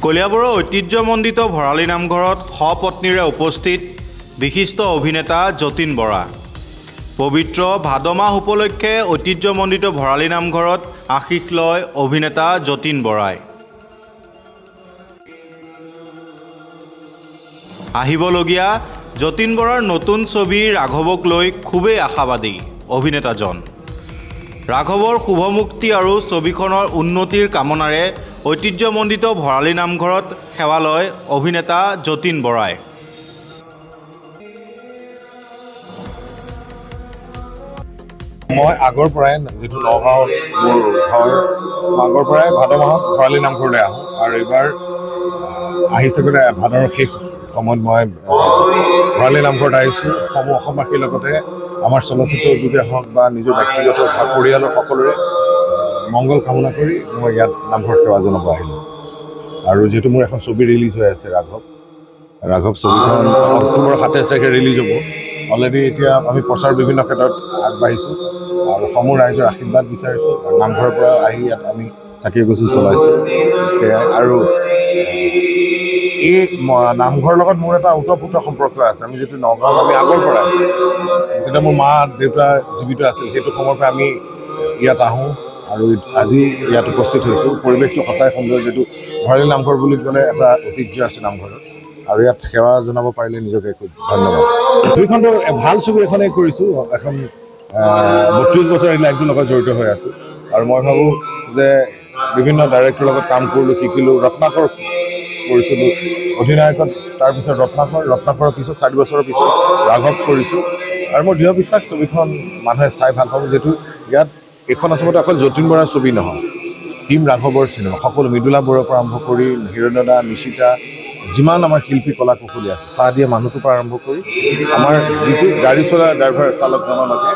কলিয়াবৰৰ ঐতিহ্যমণ্ডিত ভঁৰালী নামঘৰত সপত্নীৰে উপস্থিত বিশিষ্ট অভিনেতা যতীন বৰা। পবিত্ৰ ভাদ মাহ উপলক্ষে ঐতিহ্যমণ্ডিত ভঁৰালী নামঘৰত আশীষ লয় অভিনেতা যতীন বৰাই। আহিবলগীয়া যতীন বৰাৰ নতুন ছবি ৰাঘৱক লৈ খুবেই আশাবাদী অভিনেতাজন। ৰাঘৱৰ শুভমুক্তি আৰু ছবিখনৰ উন্নতিৰ কামনাৰে ঐতিহ্যমণ্ডিত ভঁৰালী নামঘৰত সেৱা লয় অভিনেতা যতীন বৰাই। মই আগৰ পৰাই, যিটো নগাঁৱত মোৰ ঘৰ, মই আগৰ পৰাই ভাদ মাহত ভঁৰালী নামঘৰলৈ আহোঁ আৰু এইবাৰ আহিছে গ'লে ভাদৰ শেষ সময়ত মই ভঁৰালী নামঘৰত আহিছোঁ। সমূহ অসমবাসীৰ লগতে আমাৰ চলচ্চিত্ৰ উদ্যোগে হওক বা নিজৰ ব্যক্তিগত পৰিয়ালৰ সকলোৰে মংগল কামনা কৰি মই ইয়াত নামঘৰ সেৱা জনাব আহিলোঁ। আৰু যিহেতু মোৰ এখন ছবি ৰিলিজ হৈ আছে, ৰাঘৱ, ৰাঘৱ ছবিখন অক্টোবৰৰ 27 তাৰিখে ৰিলিজ হ'ব। অলৰেডি এতিয়া আমি প্ৰচাৰ বিভিন্ন ক্ষেত্ৰত আগবাঢ়িছোঁ আৰু সমূহ ৰাইজৰ আশীৰ্বাদ বিচাৰিছোঁ আৰু নামঘৰৰ পৰা আহি ইয়াত আমি চাকি এগছি জ্বলাইছোঁ, সেয়াই। আৰু এই নামঘৰৰ লগত মোৰ এটা ওতঃপ্ৰোত সম্পৰ্ক আছে। আমি যিটো নগাঁৱত আমি আগৰ পৰাই, তেতিয়া মোৰ মা দেউতা জীৱিত আছিল, সেইটো সময়ৰ পৰা আমি ইয়াত আহোঁ আৰু আজি ইয়াত উপস্থিত হৈছোঁ। পৰিৱেশটো সঁচাই সুন্দৰ, যিটো ভঁৰালী নামঘৰ বুলি ক'লে এটা ঐতিহ্য আছে নামঘৰত আৰু ইয়াত সেৱা জনাব পাৰিলে নিজকে খুব ধন্যবাদ। ছবিখনটো ভাল ছবি এখনেই কৰিছোঁ। এখন 32 বছৰ এই লাইনটোৰ লগত জড়িত হৈ আছোঁ আৰু মই ভাবোঁ যে বিভিন্ন ডাইৰেক্টৰৰ লগত কাম কৰিলোঁ, শিকিলোঁ। ৰত্নাকৰ কৰিছিলোঁ অধিনায়কত, তাৰপিছত ৰত্নাকৰ, ৰত্নাকৰৰ পিছত 4 বছৰৰ পিছত ৰাঘৱ কৰিছোঁ আৰু মোৰ দৃঢ় বিশ্বাস ছবিখন মানুহে চাই ভাল পাব। যিহেতু ইয়াত এইখন আচলতে অকল যতীন বৰাৰ ছবি নহয়, টীম ৰাঘৱৰ চিনেমা। সকলো, মৃদুলা বৰুৱাৰ পৰা আৰম্ভ কৰি হিৰণ্য দা, নিশিতা, যিমান আমাৰ শিল্পী কলা কুশলী আছে, চাহ দিয়া মানুহটোৰ পৰা আৰম্ভ কৰি আমাৰ যিটো গাড়ী চলোৱা ড্ৰাইভাৰ চালকজনলৈকে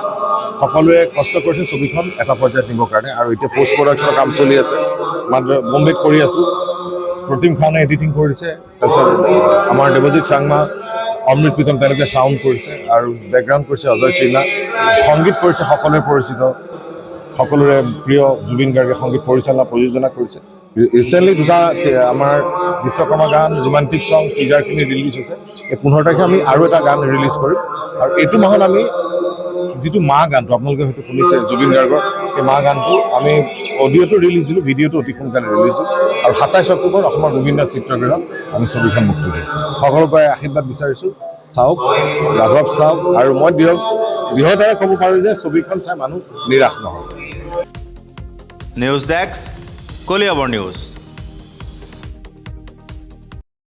সকলোৱে কষ্ট কৰিছে ছবিখন এটা পৰ্যায়ত নিবৰ কাৰণে। আৰু এতিয়া পষ্ট প্ৰডাকশ্যনৰ কাম চলি আছে, মাত্ৰ বম্বেত কৰি আছোঁ। প্ৰতিম খানে এডিটিং কৰিছে, তাৰপিছত আমাৰ দেৱজিৎ চাংমা, অমৃত প্ৰীতম, তেওঁলোকে চাউণ্ড কৰিছে আৰু বেকগ্ৰাউণ্ড কৰিছে অজয় চিহ্না। সংগীত কৰিছে সকলোৰে পৰিচিত, সকলোৰে প্ৰিয় জুবিন গাৰ্গে সংগীত পৰিচালনা প্ৰযোজনা কৰিছে। ৰিচেণ্টলি দুটা আমাৰ বিশ্বকৰ্মা গান, ৰোমান্টিক ছং, টিজাৰখিনি ৰিলিজ হৈছে। এই 15 তাৰিখে আমি আৰু এটা গান ৰিলিজ কৰিম আৰু এইটো মাহত আমি যিটো মা গানটো আপোনালোকে হয়তো শুনিছে জুবিন গাৰ্গৰ, সেই মা গানটো আমি অডিঅ'টো ৰিলিজ দিলোঁ, ভিডিঅ'টো অতি সোনকালে ৰিলিজ দিম আৰু 27 অক্টোবৰ অসমৰ বিভিন্ন চিত্ৰগৃহত আমি ছবিখন মুক্তি দিম। সকলোৰ পৰাই আশীৰ্বাদ বিচাৰিছোঁ। চাওক, ৰাঘৱ চাওক আৰু মই দৃঢ়তাৰে ক'ব পাৰোঁ যে ছবিখন চাই মানুহ নিৰাশ নহয়। News desk, Kaliabor news.